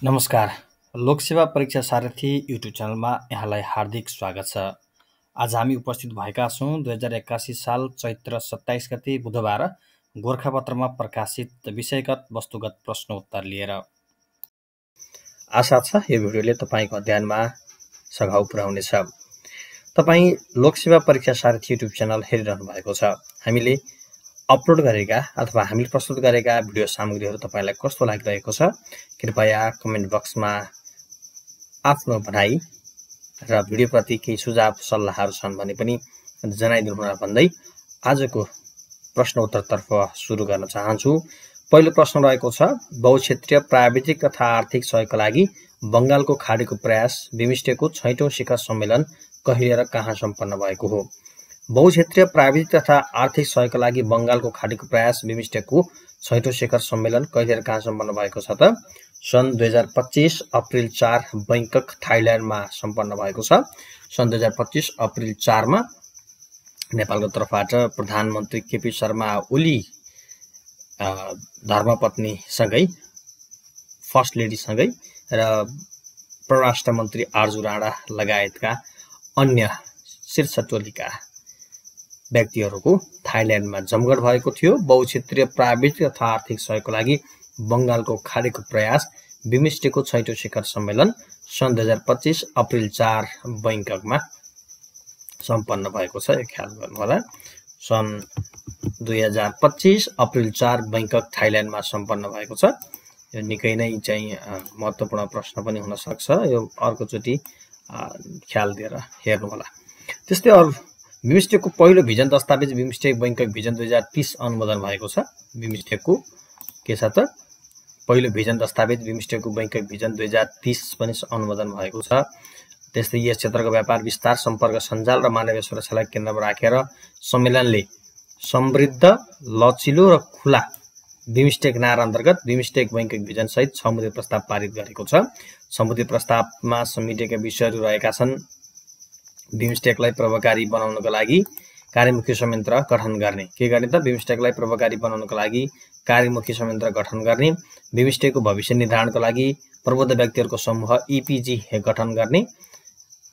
नमस्कार। लोकसेवा परीक्षा सारथी युट्युब च्यानलमा यहाँलाई हार्दिक स्वागत छ। आज हामी उपस्थित भएका छौँ 2081 साल चैत्र 27 गते बुधबार गोरखापत्रमा प्रकाशित विषयगत वस्तुगत प्रश्नोत्तर लिएर। आशा छ यो भिडियोले तपाईँको अध्ययनमा सघाउ पुर्याउनेछ। तपाईँ लोकसेवा परीक्षा सारथी युट्युब च्यानल हेरिरहनु भएको छ। हामीले अपलोड गरेका अथवा हामीले प्रस्तुत गरेका भिडियो सामग्रीहरू तपाईलाई कस्तो लागिरहेको छ कृपया कमेन्ट बक्समा आफ्नो भनाई र भिडियोप्रति केही सुझाव सल्लाहहरू छन् भने पनि जनाइदिनु होला भन्दै आजको प्रश्नोत्तरतर्फ सुरु गर्न चाहन्छु। पहिलो प्रश्न रहेको छ, बहुक्षेत्रीय प्राविधिक तथा आर्थिक सहयोगका लागि बंगालको खाडीको प्रयास बिमस्टेकको 6औं शिखर सम्मेलन कहिले र कहाँ सम्पन्न भएको हो? बहुक्षेत्रीय प्राविधिक तथा आर्थिक सहयोगका लागि बंगालको खाडीको प्रयास बिमस्टेकको 6औं शिखर सम्मेलन कहिले र कहाँ सम्पन्न भएको छ त? सन् 2025 अप्रिल 4 बैंकक थाइल्यान्डमा सम्पन्न भएको छ। सन् 2025 अप्रिल 4 मा नेपालको तर्फबाट प्रधानमन्त्री केपी शर्मा ओली धर्मपत्नी सँगै फर्स्ट लेडी सँगै र परराष्ट्र मन्त्री आर्जु राणा लगायतका अन्य शीर्ष टोलीका व्यक्तिहरूको थाइल्यान्डमा जमघट भएको थियो। बहुक्षेत्रीय प्राविधिक तथा आर्थिक सहयोगको लागि बंगालको खाडीको प्रयास बिमस्टेकको 6औं शिखर सम्मेलन सन् 2025 अप्रिल 4 बैंककमा सम्पन्न भएको छ। ख्याल गर्नुहोला, सन् 2025 अप्रिल 4 बैंकक थाइल्यान्डमा सम्पन्न भएको छ। यो निकै नै चाहिँ महत्त्वपूर्ण प्रश्न पनि हुन सक्छ। यो अर्कोचोटि ख्याल दिएर हेर्नुहोला। त्यस्तै अरु बिमस्टेकको पहिलो भिजन दस्तावेज बिमस्टेक बैंकक भिजन 2030 अनुमोदन भएको छ। बिमस्टेकको के छ त? पहिलो भिजन दस्तावेज बिमस्टेकको बैंकक भिजन 2030 पनि अनुमोदन भएको छ। त्यस्तै यस क्षेत्रको व्यापार विस्तार, सम्पर्क सञ्जाल र मानवीय सुरक्षालाई केन्द्रमा राखेर सम्मेलनले समृद्ध, लचिलो र खुला बिमस्टेक नारा अन्तर्गत बिमस्टेक बैंकक भिजन सहित 6 मुद्दे प्रस्ताव पारित गरेको छ। समुद्री प्रस्तावमा समेटिएका विषयहरू रहेका छन्: बिमस्टेकलाई प्रभावकारी बनाउनको लागि कार्यमुखी संयन्त्र गठन गर्ने। के गर्ने त? बिमस्टेकलाई प्रभावकारी बनाउनको लागि कार्यमुखी संयन्त्र गठन गर्ने। बिमस्टेकको भविष्य निर्धारणको लागि प्रबुद्ध व्यक्तिहरूको समूह इपिजी गठन गर्ने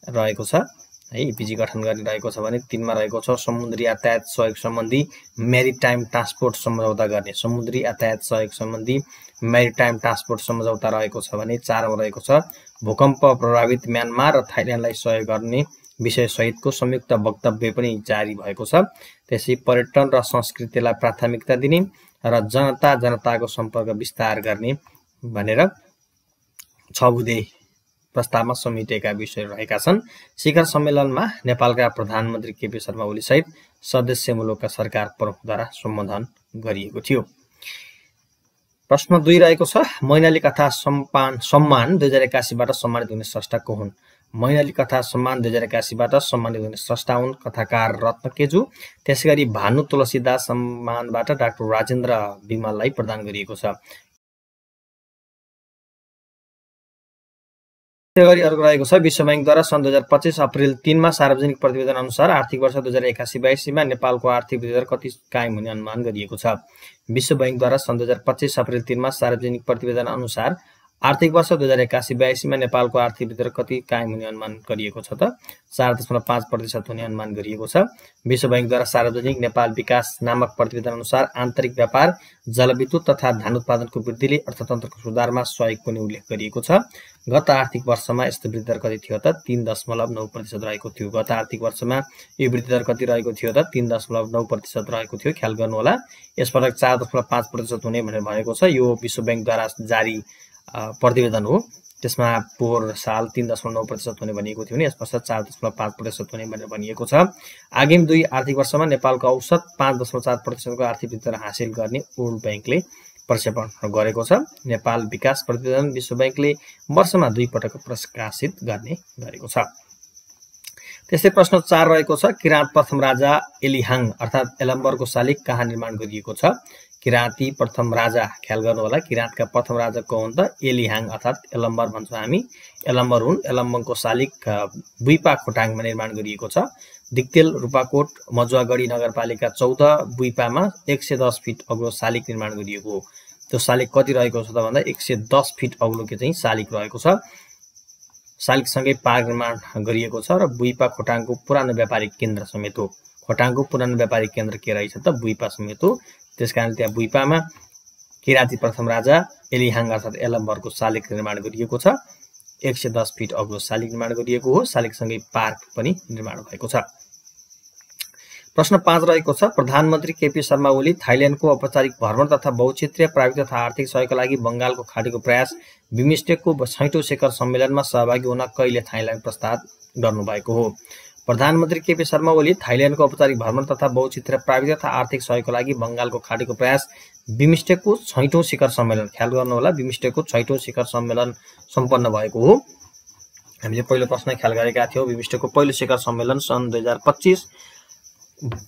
रहेको छ। इपिजी गठन गर्ने रहेको छ भने 3 मा रहेको छ समुद्री यातायात सहयोग सम्बन्धी मेरिटाइम ट्रान्सपोर्ट सम्झौता गर्ने। समुद्री यातायात सहयोग सम्बन्धी मेरिटाइम ट्रान्सपोर्ट सम्झौता रहेको छ भने 4 मा रहेको छ भूकम्प प्रभावित म्यानमार र थाइल्यान्डलाई सहयोग गर्ने विषय सहितको संयुक्त वक्तव्य पनि जारी भएको छ। त्यसै पर्यटन र संस्कृतिलाई प्राथमिकता दिने र जनताको सम्पर्क विस्तार गर्ने भनेर 6 बुँदे प्रस्तावमा समेटिएका विषयहरू रहेका छन्। शिखर सम्मेलनमा नेपालका प्रधानमन्त्री केपी शर्मा ओली सहित सदस्य मुलुकका सरकार प्रमुखद्वारा सम्बोधन गरिएको थियो। प्रश्न 2 रहेको छ, मैनाली कथा सम्मान 2081 बाट सम्मानित हुने स्रष्टा को हुन्? मैनाली कथा सम्मान 2081 बाट सम्मानित हुने स्रष्टा हुन् कथाकार रत्न केजु। त्यसैगरी भानु तुलसीदास सम्मानबाट डाक्टर राजेन्द्र विमललाई प्रदान गरिएको छ। त्यसैगरी अर्को रहेको छ, विश्व बैंकद्वारा सन् 2025 अप्रिल 3 मा सार्वजनिक प्रतिवेदन अनुसार आर्थिक वर्ष 2081-82 मा नेपालको आर्थिक वृद्धि दर कति कायम हुने अनुमान गरिएको छ? विश्व बैंकद्वारा सन् 2025 अप्रिल 3 मा सार्वजनिक प्रतिवेदन अनुसार आर्थिक वर्ष 2081-82 मा नेपालको आर्थिक वृद्धि दर कति कायम हुने अनुमान गरिएको छ त? 4.5% हुने अनुमान गरिएको छ। विश्व बैंकद्वारा सार्वजनिक नेपाल विकास नामक प्रतिवेदन अनुसार आन्तरिक व्यापार, जलविद्युत तथा धान उत्पादनको वृद्धिले अर्थतन्त्रको सुधारमा सहयोग पनि उल्लेख गरिएको छ। गत आर्थिक वर्षमा यस्तो वृद्धि दर कति थियो त? 3.9% रहेको थियो। गत आर्थिक वर्षमा यो वृद्धि दर कति रहेको थियो त? 3.9% रहेको थियो। ख्याल गर्नुहोला, यसपटक 4.5% हुने भनेर भएको छ। यो विश्व बैंकद्वारा जारी प्रतिवेदन हो। त्यसमा पोहोर साल 3.9% हुने भनिएको थियो भने यस वर्ष 4.5% हुने भनेर भनिएको छ। आगामी 2 आर्थिक वर्षमा नेपालको औसत 5.4% को आर्थिक वृद्धि दर हासिल गर्ने वर्ल्ड बैंकले प्रक्षेपण गरेको छ। नेपाल विकास प्रतिवेदन विश्व बैंकले वर्षमा 2 पटक प्रकाशित गर्ने गरेको छ। त्यसै प्रश्न 4 रहेको छ, किराँत प्रथम राजा एलिहाङ अर्थात् एलम्बरको शालिग कहाँ निर्माण गरिएको छ? किराँती प्रथम राजा, ख्याल गर्नु होला, किराँतका प्रथम राजा को हुन् त? एलिहाङ अर्थात् एलम्बर भन्छौँ हामी। एलम्बर हुन्। एलम्बरको शालिग बुइपा खोटाङमा निर्माण गरिएको छ। दिक्तेल रूपाकोट मजुवागढी नगरपालिका 14 बुइपामा 110 फिट अग्लो शालिग निर्माण गरिएको हो। त्यो शालिग कति रहेको छ त भन्दा 110 फिट अग्लो के चाहिँ शालिग रहेको छ। शालिगसँगै पार्क निर्माण गरिएको छ र बुइपा खोटाङको पुरानो व्यापारिक केन्द्र समेत हो। खोटाङको पुरानो व्यापारिक केन्द्र के रहेछ त बुइपा समेत हो। त्यसकारण त्यहाँ बुइपामा किराँती प्रथम राजा एलिहाङ अर्थात् एलम्बरको शालिग निर्माण गरिएको छ। 110 फिट अग्लो शालिग निर्माण गरिएको हो। शालिगसँगै पार्क पनि निर्माण भएको छ। प्रश्न 5 रहेको छ प्रधानमन्त्री केपी शर्मा ओली थाइल्यान्डको औपचारिक भ्रमण तथा बहुक्षेत्रीय प्राविधिक तथा आर्थिक सहयोगका लागि बंगालको खाडीको प्रयास बिमस्टेकको 6औं शिखर सम्मेलनमा सहभागी हुन कहिले थाइल्यान्ड प्रस्ताव गर्नुभएको हो। प्रधानमन्त्री केपी शर्मा ओली थाइल्यान्डको औपचारिक भ्रमण तथा बहुक्षेत्रीय प्राविधिक तथा आर्थिक सहयोगका लागि बंगालको खाडीको प्रयास बिमस्टेकको 6औं शिखर सम्मेलन, ख्याल गर्नुहोला, बिमस्टेकको 6औं शिखर सम्मेलन सम्पन्न भएको हो। हामीले पहिलो प्रश्न ख्याल गरेका थियौं। बिमस्टेकको पहिलो शिखर सम्मेलन सन् 2025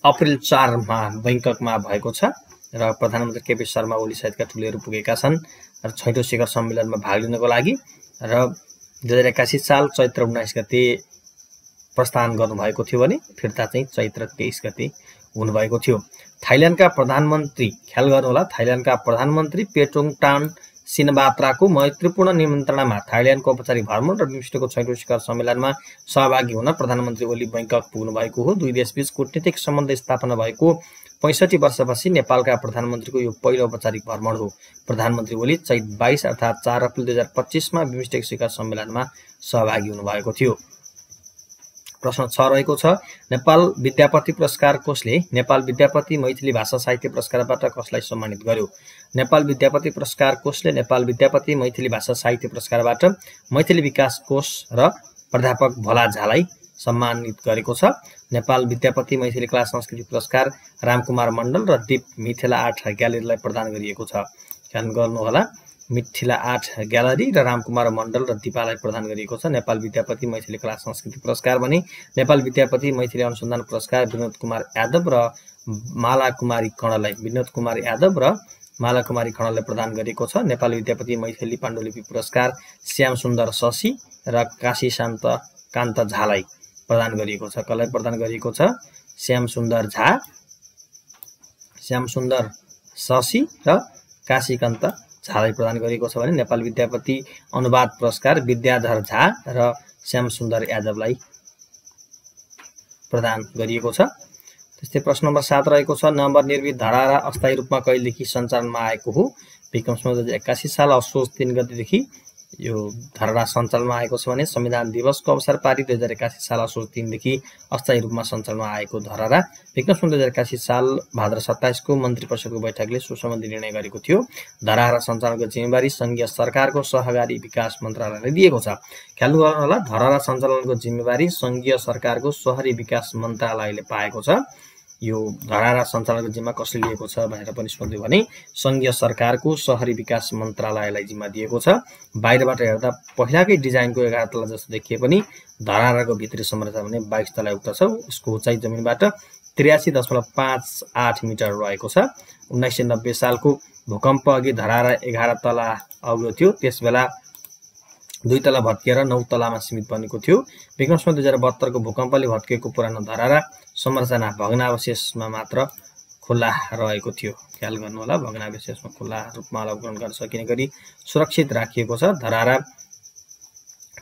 अप्रिल 4 मा बैंककमा भएको छ र प्रधानमन्त्री केपी शर्मा ओली सहितका ठुलेहरू पुगेका छन् र 6औं शिखर सम्मेलनमा भाग लिनको लागि र 2081 साल चैत्र 19 गते प्रस्थान गर्नुभएको थियो भने फिर्ता चाहिँ चैत्र 23 गते हुनुभएको थियो। थाइल्यान्डका प्रधानमन्त्री, ख्याल गर्नुहोला, थाइल्यान्डका प्रधानमन्त्री पेटोङटान सिनबात्राको मैत्रीपूर्ण निमन्त्रणामा थाइल्यान्डको औपचारिक भ्रमण र बिमस्टेकको 6औं शिखर सम्मेलनमा सहभागी हुन प्रधानमन्त्री ओली बैंकक पुग्नु भएको हो। दुई देशबीच कूटनीतिक सम्बन्ध स्थापना भएको 65 वर्षपछि नेपालका प्रधानमन्त्रीको यो पहिलो औपचारिक भ्रमण हो। प्रधानमन्त्री ओली चैत 22 अर्थात् 4 अप्रिल 2025 मा बिमस्टेक शिखर सम्मेलनमा सहभागी हुनुभएको थियो। प्रश्न 6 रहेको छ नेपाल विद्यापति पुरस्कार कोषले नेपाल विद्यापति मैथिली भाषा साहित्य पुरस्कारबाट कसलाई सम्मानित गर्यो? नेपाल विद्यापति पुरस्कार कोषले नेपाल विद्यापति मैथिली भाषा साहित्य पुरस्कारबाट मैथिली विकास कोष र प्राध्यापक भोला झालाई सम्मानित गरेको छ। नेपाल विद्यापति मैथिली कला संस्कृति पुरस्कार रामकुमार मण्डल र दीप मिथिला आर्ट ग्यालरीलाई प्रदान गरिएको छ। ध्यान गर्नुहोला, मिथिला आर्ट ग्यालरी र रामकुमार मण्डल र दीपालाई प्रदान गरिएको छ। नेपाल विद्यापति मैथिली कला संस्कृति पुरस्कार भने नेपाल विद्यापति मैथिली अनुसन्धान पुरस्कार विनोद कुमार यादव र माला कुमारी कणलाई प्रदान गरेको छ। नेपाल विद्यापति मैथिली पाण्डुलिपि पुरस्कार श्याम सुन्दर शशी र काशी शान्त कान्त झालाई प्रदान गरिएको छ। कसलाई प्रदान गरिएको छ? श्याम सुन्दर शशी र काशीकान्त झालाई प्रदान गरिएको छ भने नेपाल विद्यापति अनुवाद पुरस्कार विद्याधर झा र श्याम सुन्दर यादवलाई प्रदान गरिएको छ। त्यस्तै प्रश्न नम्बर 7 रहेको छ नवनिर्मित धराहरा अस्थायी रूपमा कहिलेदेखि सञ्चालनमा आएको हो? विक्रम 2081 साल असोज 3 गतेदेखि यो धराहरा सञ्चालनमा आएको छ भने संविधान दिवसको अवसर पारी 2081 साल असोज 3 देखि अस्थायी रूपमा सञ्चालनमा आएको धराहरा विक्रम 2081 साल भाद्र 27 को मन्त्री परिषदको बैठकले सो सम्बन्धी निर्णय गरेको थियो। धराहरा सञ्चालनको जिम्मेवारी संघीय सरकारको सहकारी विकास मन्त्रालयले दिएको छ। ख्याल गर्नुहोला, धराहरा सञ्चालनको जिम्मेवारी संघीय सरकारको सहरी विकास मन्त्रालयले पाएको छ। यो धराहरा सञ्चालनको जिम्मा कसले लिएको छ भनेर पनि सोध्यो भने संघीय सरकारको सहरी विकास मन्त्रालयलाई जिम्मा दिएको छ। बाहिरबाट हेर्दा पहिलाकै डिजाइनको 11 तला जस्तो देखिए पनि धराहराको भित्री संरचना भने 22 तला उक्त छ। यसको उचाइ जमिनबाट 83.58 मिटर रहेको छ। 1990 सालको भूकम्प अघि धराहरा 11 तला अग्लो थियो। त्यसबेला 2 तला भत्किएर 9 तलामा सीमित बनेको थियो। विक्रम 2072 को भूकम्पले भत्किएको पुरानो धराहरा संरचना भग्नावशेषमा मात्र खुल्ला रहेको थियो। ख्याल गर्नुहोला, भग्नावशेषमा खुल्ला रूपमा अवलोकन गर्न सकिने गरी सुरक्षित राखिएको छ। धराहरा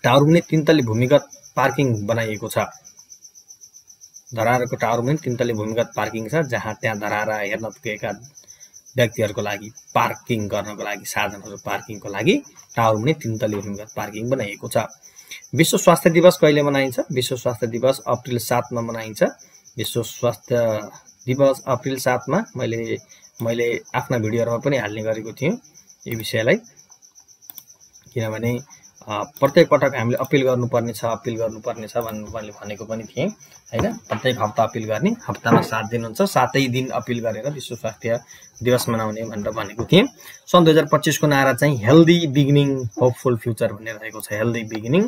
टावर मुनि 3 तले भूमिगत पार्किङ बनाइएको छ। धराहराको टावर मुनि 3 तले भूमिगत पार्किङ छ, जहाँ त्यहाँ धराहरा हेर्न पुगेका व्यक्तिहरूको लागि पार्किङ गर्नको लागि साधनहरू पार्किङको लागि टावर मुनि 3 तले भूमिगत पार्किङ बनाइएको छ। विश्व स्वास्थ्य दिवस कहिले मनाइन्छ? विश्व स्वास्थ्य दिवस अप्रिल 7 मा मनाइन्छ। विश्व स्वास्थ्य दिवस अप्रिल 7 मा मैले आफ्ना भिडियोहरुमा पनि हाल्ने गरेको थिएँ यो विषयलाई, किनभने प्रत्येक पटक हामीले अपिल गर्नुपर्ने छ भन्ने भनेको पनि थिएँ हैन। प्रत्येक हप्ता अपिल गर्ने, हप्तामा 7 दिन हुन्छ, 7 दिन अपिल गरेर विश्व स्वास्थ्य दिवस मनाउने भनेर भनेको थिएँ। सन् 2025 को नारा चाहिँ हेल्दी बिगिनिङ होपफुल फ्युचर भन्ने रहेको छ। हेल्दी बिगिनिङ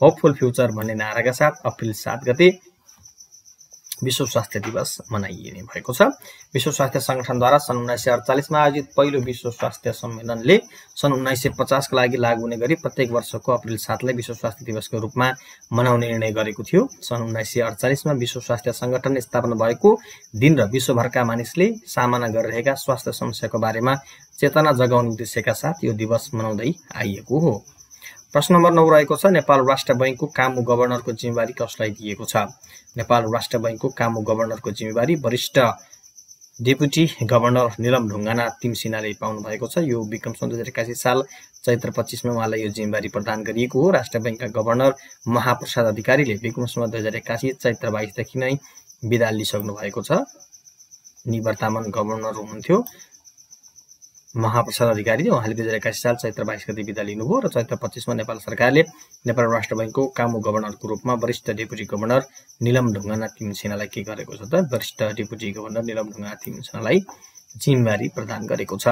होपफुल फ्युचर भन्ने नाराका साथ अप्रिल 7 गते विश्व स्वास्थ्य दिवस मनाइने भएको छ। विश्व स्वास्थ्य संगठनद्वारा सन् 1948 मा आयोजित पहिलो विश्व स्वास्थ्य सम्मेलनले सन् 1950 का लागि लागू हुने गरी प्रत्येक वर्षको अप्रिल 7 लाई विश्व स्वास्थ्य दिवसको रूपमा मनाउने निर्णय गरेको थियो। सन् 1948 मा विश्व स्वास्थ्य संगठन स्थापना भएको दिन र विश्वभरका मानिसले सामना गरिरहेका स्वास्थ्य समस्याको बारेमा चेतना जगाउने उद्देश्यका साथ यो दिवस मनाउँदै आइएको हो। प्रश्न नम्बर 9 रहेको छ नेपाल राष्ट्र बैंकको कामु गभर्नरको जिम्मेवारी कसलाई दिएको छ? नेपाल राष्ट्र बैंकको कामु गभर्नरको जिम्मेवारी वरिष्ठ डेपुटी गभर्नर निलम ढुङ्गाना तिमसिनाले पाउनु भएको छ। यो विक्रम सम्वत 2081 साल चैत्र 25 मा उहाँलाई यो जिम्मेवारी प्रदान गरिएको हो। राष्ट्र बैंकका गभर्नर महाप्रसाद अधिकारीले विक्रम सम्वत 2081 चैत्र 22 देखि नै बिदा लिइसक्नु भएको छ। निवर्तमान गभर्नर हुनुहुन्थ्यो महाप्रसाद अधिकारी, उहाँले 2081 साल चैत्र 22 गते बिदा लिनुभयो र चैत्र 25 मा नेपाल सरकारले नेपाल राष्ट्र बैंकको कामु गभर्नरको रूपमा वरिष्ठ डेपुटी गभर्नर निलम ढुङ्गाना तिमसिनालाई के गरेको छ त? वरिष्ठ डेपुटी गभर्नर निलम ढुङ्गाना तिमसिनालाई जिम्मेवारी प्रदान गरेको छ।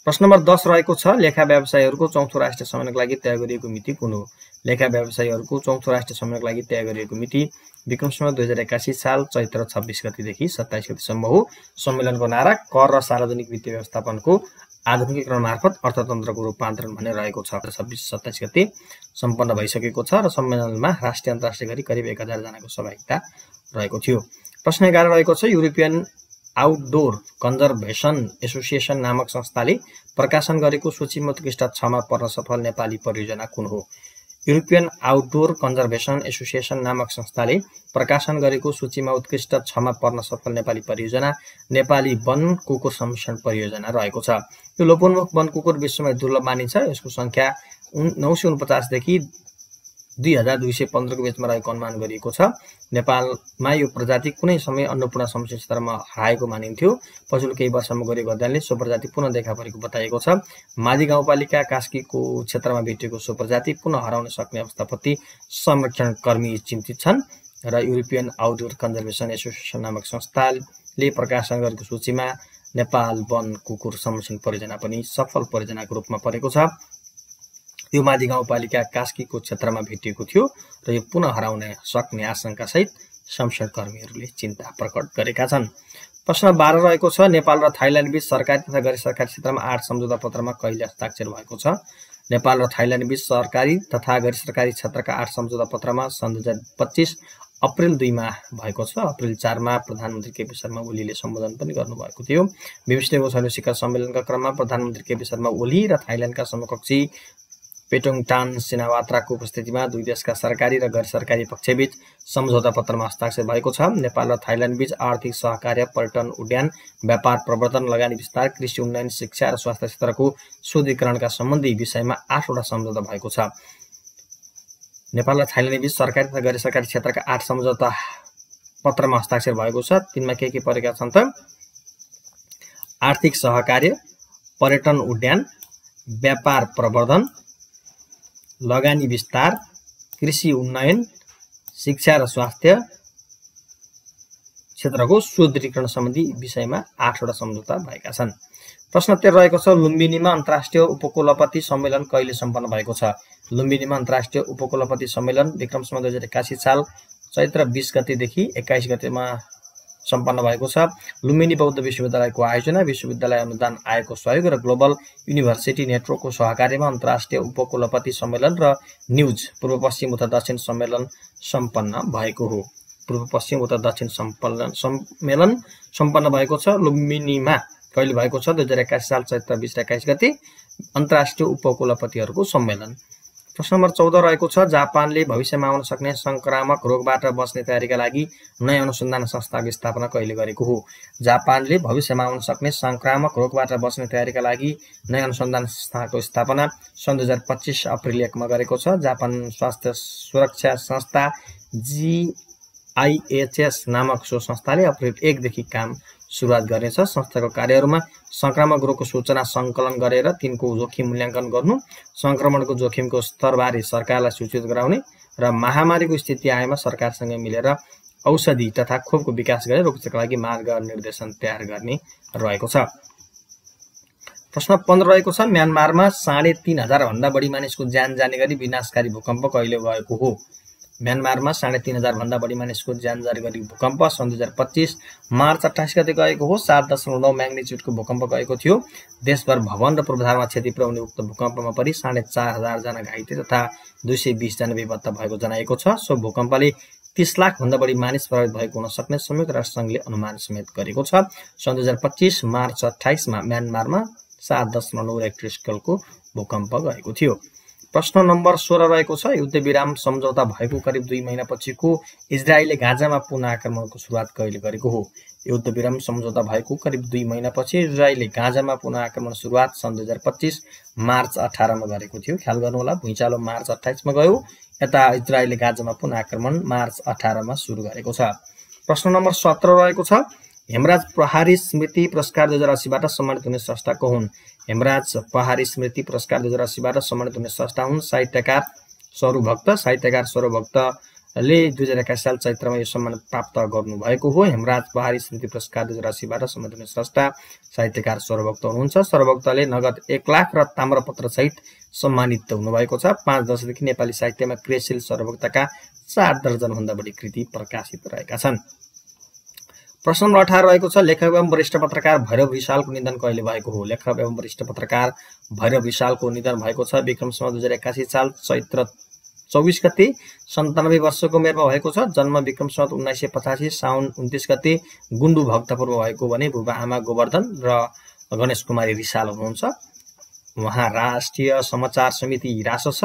प्रश्न नम्बर 10 रहेको छ लेखा व्यवसायीहरूको चौथो राष्ट्रिय सम्मेलनको लागि तय गरिएको मिति कुन हो? लेखा व्यवसायीहरूको चौथो राष्ट्रिय सम्मेलनको लागि तय गरिएको मिति विक्रम सम्वत 2081 साल चैत्र 26 गतेदेखि 27 गतेसम्म हो। सम्मेलनको नारा कर र सार्वजनिक वित्तीय व्यवस्थापनको आधुनिकीकरण मार्फत अर्थतन्त्रको रूपान्तरण भन्ने रहेको छ। 26-27 गते सम्पन्न भइसकेको छ र सम्मेलनमा राष्ट्रिय अन्तर्राष्ट्रिय गरी करिब 1000 जनाको सहभागिता रहेको थियो। प्रश्न 11 रहेको छ युरोपियन आउटडोर कन्जर्भेसन एसोसिएसन नामक संस्थाले प्रकाशन गरेको सूचीमा उत्कृष्ट 6 मा पर्न सफल नेपाली परियोजना कुन हो? युरोपियन आउटडोर कन्जर्भेसन एसोसिएसन नामक संस्थाले प्रकाशन गरेको सूचीमा उत्कृष्ट 6 मा पर्न सफल नेपाली परियोजना नेपाली वन कुकुर संरक्षण परियोजना रहेको छ। यो लोपोन्मुख वन कुकुर विश्वमै दुर्लभ मानिन्छ। यसको संख्या 949 देखि 2215 को बीचमा रहेको अनुमान गरिएको छ। नेपालमा यो प्रजाति कुनै समय अन्नपूर्ण संरक्षण क्षेत्रमा हराएको मानिन्थ्यो। पछिल्लो केही वर्षमा गरिएको अध्ययनले सो प्रजाति पुनः देखा परेको बताएको छ। माझी गाउँपालिका कास्कीको क्षेत्रमा भेटिएको सो प्रजाति पुनः हराउन सक्ने अवस्थाप्रति संरक्षण कर्मी चिन्तित छन् र युरोपियन आउटडोर कन्जर्भेसन एसोसिएसन नामक संस्थाले प्रकाशन गरेको सूचीमा नेपाल वन कुकुर संरक्षण परियोजना पनि सफल परियोजनाको रूपमा परेको छ। यो माझी गाउँपालिका कास्कीको क्षेत्रमा भेटिएको थियो र यो पुनः हराउन सक्ने आशंका सहित संरक्षण कर्मीहरूले चिन्ता प्रकट गरेका छन्। प्रश्न 12 रहेको छ नेपाल र थाइल्यान्ड बीच सरकारी तथा गैर सरकारी क्षेत्रमा 8 सम्झौता पत्रमा कहिले हस्ताक्षर भएको छ? नेपाल र थाइल्यान्ड बीच सरकारी तथा गैर सरकारी क्षेत्रका 8 सम्झौता पत्रमा सन् 2025 अप्रिल 2 मा भएको छ। अप्रिल 4 मा प्रधानमन्त्री केपी शर्मा ओलीले सम्बोधन पनि गर्नुभएको थियो। बिमस्टेक छैनौं शिखर सम्मेलनका क्रममा प्रधानमन्त्री केपी शर्मा ओली र थाइल्यान्डका समकक्षी पेटोङटान सिनावात्राको उपस्थितिमा दुई देशका सरकारी र गैर सरकारी पक्षबीच सम्झौता पत्रमा हस्ताक्षर भएको छ। नेपाल र थाइल्यान्ड बीच आर्थिक सहकार्य, पर्यटन, उड्डयन, व्यापार प्रवर्धन, लगानी विस्तार, कृषि उन्नयन, शिक्षा र स्वास्थ्य क्षेत्रको सुदृढीकरणका सम्बन्धी विषयमा 8 वटा सम्झौता भएको छ। नेपाल र थाइल्यान्ड बीच सरकारी तथा गैर सरकारी क्षेत्रका 8 सम्झौता पत्रमा हस्ताक्षर भएको छ। तिनमा के परेका छन् त? आर्थिक सहकार्य, पर्यटन उड्डयन, व्यापार प्रवर्धन, लगानी विस्तार, कृषि उन्नयन, शिक्षा र स्वास्थ्य क्षेत्रको सुदृढीकरण सम्बन्धी विषयमा 8 वटा सम्झौता भएका छन्। प्रश्न 13 रहेको छ लुम्बिनीमा अन्तर्राष्ट्रिय उपकुलपति सम्मेलन कहिले सम्पन्न भएको छ? लुम्बिनीमा अन्तर्राष्ट्रिय उपकुलपति सम्मेलन विक्रम सम्वत 2081 साल चैत्र 20 गतेदेखि 21 गतेमा सम्पन्न भएको छ। लुम्बिनी बौद्ध विश्वविद्यालयको आयोजना, विश्वविद्यालय अनुदान आयोगको सहयोग र ग्लोबल युनिभर्सिटी नेटवर्कको सहकार्यमा अन्तर्राष्ट्रिय उपकुलपति सम्मेलन र न्युज पूर्व पश्चिम उत्तर दक्षिण सम्मेलन सम्पन्न भएको हो। पूर्व पश्चिम उत्तर दक्षिण सम्मेलन सम्पन्न भएको छ। लुम्बिनीमा कहिले भएको छ? 2081 साल चैत्र 20 र 21 गते अन्तर्राष्ट्रिय उपकुलपतिहरूको सम्मेलन। प्रश्न नम्बर 14 रहेको छ जापानले भविष्यमा आउन सक्ने संक्रामक रोगबाट बच्ने तयारीका लागि नयाँ अनुसन्धान संस्थाको स्थापना कहिले गरेको हो? जापानले भविष्यमा आउन सक्ने संक्रामक रोगबाट बच्ने तयारीका लागि नयाँ अनुसन्धान संस्थाको स्थापना सन् 2025 अप्रिल 1 मा गरेको छ। जापान स्वास्थ्य सुरक्षा संस्था GIHS नामक सो संस्थाले अप्रिल 1 देखि काम सुरुवात गर्नेछ। संस्थाको कार्यहरूमा संक्रामक रोगको सूचना संकलन गरेर तिनको जोखिम मूल्याङ्कन गर्नु, संक्रमणको जोखिमको स्तरबारे सरकारलाई सूचित गराउने र महामारीको स्थिति आएमा सरकारसँग मिलेर औषधि तथा खोपको विकास गरेर रोकथामका लागि मार्गनिर्देशन तयार गर्ने रहेको छ। प्रश्न 15 रहेको छ म्यानमारमा 3500 भन्दा बढी मानिसको ज्यान जाने गरी विनाशकारी भूकम्प कहिले गएको हो? म्यानमारमा 3500 भन्दा बढी मानिसको ज्यान जाने गरी भूकम्प सन् 2025 मार्च 28 गते गएको हो। 7.9 म्याग्निट्युडको भूकम्प गएको थियो। देशभर भवन र पूर्वाधारमा क्षति पुर्याउने उक्त भूकम्पमा परि 4500 जना घाइते तथा 220 जना बेपत्ता भएको जनाएको छ। सो भूकम्पले 30 लाख भन्दा बढी मानिस प्रभावित भएको हुन सक्ने संयुक्त राष्ट्र संघले अनुमान समेत गरेको छ। सन् 2025 मार्च 28 मा म्यानमारमा 7.9 रेक्टर स्केलको भूकम्प गएको थियो। प्रश्न नम्बर 16 रहेको छ, युद्धविराम सम्झौता भएको करिब 2 महिनापछिको इजरायलले गाजामा पुनः आक्रमणको सुरुवात कहिले गरेको हो? युद्धविराम सम्झौता भएको करिब 2 महिनापछि इजरायलले गाजामा पुनः आक्रमण सुरुवात सन् 2025 मार्च 18 मा गरेको थियो। ख्याल गर्नुहोला, भुइँचालो मार्च 28 मा गयो, यता इजरायलले गाजामा पुनः आक्रमण मार्च 18 मा सुरु गरेको छ। प्रश्न नम्बर 17 रहेको छ, हेमराज पहाडी स्मृति पुरस्कार 2080 बाट सम्मानित हुने संस्था को हुन्? हेमराज पहाडी स्मृति पुरस्कार 2080 बाट सम्मानित हुने संस्था हुन् साहित्यकार स्वरूभक्त। साहित्यकार स्वरूभक्तले 2081 साल चैत्रमा यो सम्मान प्राप्त गर्नुभएको हो। हेमराज पहाडी स्मृति पुरस्कार 2080 बाट सम्मानित हुने संस्था साहित्यकार स्वरूभक्त हुनुहुन्छ। स्वरूभक्तले नगद 1 लाख र ताम्रपत्र सहित सम्मानित हुनुभएको छ। 5 दशकदेखि नेपाली साहित्यमा क्रियाशील स्वरूभक्तका 4 दर्जन भन्दा बढी कृति प्रकाशित रहेका छन्। प्रश्न नम्बर 18 रहेको छ, लेखक एवं वरिष्ठ पत्रकार भैरव रिसालको निधन कहिले भएको हो? लेखक एवं वरिष्ठ पत्रकार भैरव रिसालको निधन भएको छ विक्रम सम्वत 2081 साल चैत्र 24 गते 97 वर्षको उमेरमा भएको छ। जन्म विक्रम सम्वत 1985 साउन 29 गते गुण्डु भक्तपुरमा भएको भने बुबा आमा गोवर्धन र गणेश कुमारी रिसाल हुनुहुन्छ। उहाँ राष्ट्रिय समाचार समिति रासस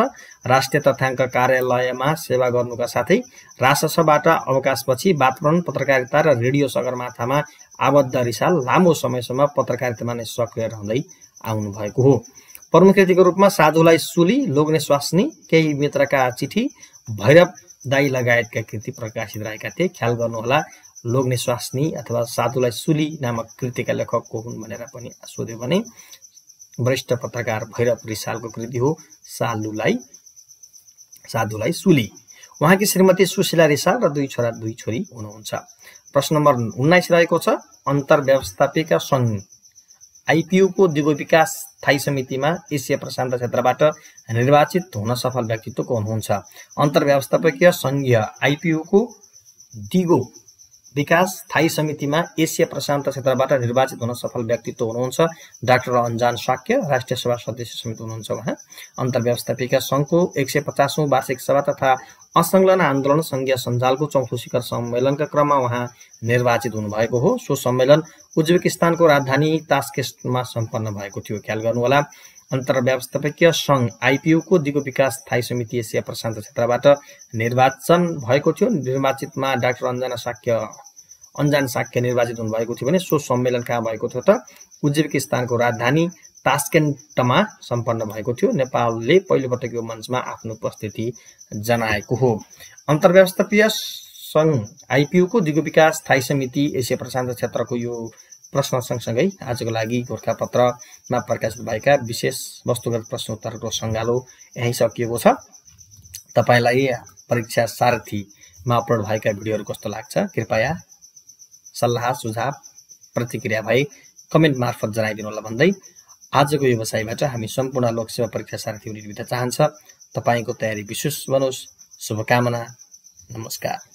राष्ट्रिय तथ्याङ्क कार्यालयमा सेवा गर्नुका साथै राससबाट अवकाशपछि वातावरण पत्रकारिता र रेडियो सगरमाथामा आबद्ध रिसाल लामो समयसम्म पत्रकारितामा नै सक्रिय रहँदै आउनु भएको हो। प्रमुख कृतिको रूपमा साधुलाई सुली, लोग्ने स्वास्नी, केही मित्रका चिठी, भैरव दाई लगायतका कृति प्रकाशित रहेका थिए। ख्याल गर्नुहोला, लोग्ने स्वास्नी अथवा साधुलाई सुली नामक कृतिका लेखक को हुन् भनेर पनि सोध्यो भने वरिष्ठ पत्रकार भैरव रिसालको कृति हो साधुलाई सुली। उहाँकी श्रीमती सुशीला रिसाल र 2 छोरा 2 छोरी हुनुहुन्छ। प्रश्न नम्बर 19 रहेको छ, अन्तर्व्यवस्थापिका संघ आइपियू को दिगो विकास स्थायी समितिमा एसिया प्रशान्त क्षेत्रबाट निर्वाचित हुन सफल व्यक्तित्व को हुनुहुन्छ? अन्तर्व्यवस्थापकीय संघीय आइपियू को दिगो विकास स्थायी समितिमा एसिया प्रशान्त क्षेत्रबाट निर्वाचित हुन सफल व्यक्तित्व हुनुहुन्छ डाक्टर अन्जान शाक्य, राष्ट्रिय सभा सदस्य समिति हुनुहुन्छ उहाँ। अन्तर्व्यवस्थापिका संघको 150औं वार्षिक सभा तथा असंलग्न आन्दोलन संघीय सञ्जालको 4औं शिखर सम्मेलनका क्रममा उहाँ निर्वाचित हुनुभएको हो। सो सम्मेलन उज्बेकिस्तानको राजधानी तास्केन्टमा सम्पन्न भएको थियो। ख्याल गर्नुहोला, अन्तर्व्यवस्थापकीय संघ आइपियू को दिगो विकास स्थायी समिति एसिया प्रशान्त क्षेत्रबाट निर्वाचन भएको थियो। निर्वाचितमा डाक्टर अन्जान शाक्य निर्वाचित हुनुभएको थियो भने सो सम्मेलन कहाँ भएको थियो त उज्बेकिस्तानको राजधानी तास्केन्टमा सम्पन्न भएको थियो। नेपालले पहिलोपटक यो मञ्चमा आफ्नो उपस्थिति जनाएको हो। अन्तर्व्यवस्थापकीय संघ आइपियू को दिगो विकास स्थायी समिति एसिया प्रशान्त क्षेत्रको यो प्रश्न सँगसँगै आजको लागि गोरखापत्रमा प्रकाशित भएका विशेष वस्तुगत प्रश्न उत्तरको सङ्गालो यही सकिएको छ। तपाईलाई परीक्षा सारथीमा अपलोड भएका भिडियोहरू कस्तो लाग्छ कृपया सल्लाह सुझाव प्रतिक्रिया भई कमेन्ट मार्फत जनाइदिनु होला भन्दै आजको व्यवसायबाट हामी सम्पूर्ण लोकसेवा परीक्षा सारथी हुने बिदा चाहन्छ। तपाईको तयारी विशेष बनोस्। शुभकामना। नमस्कार।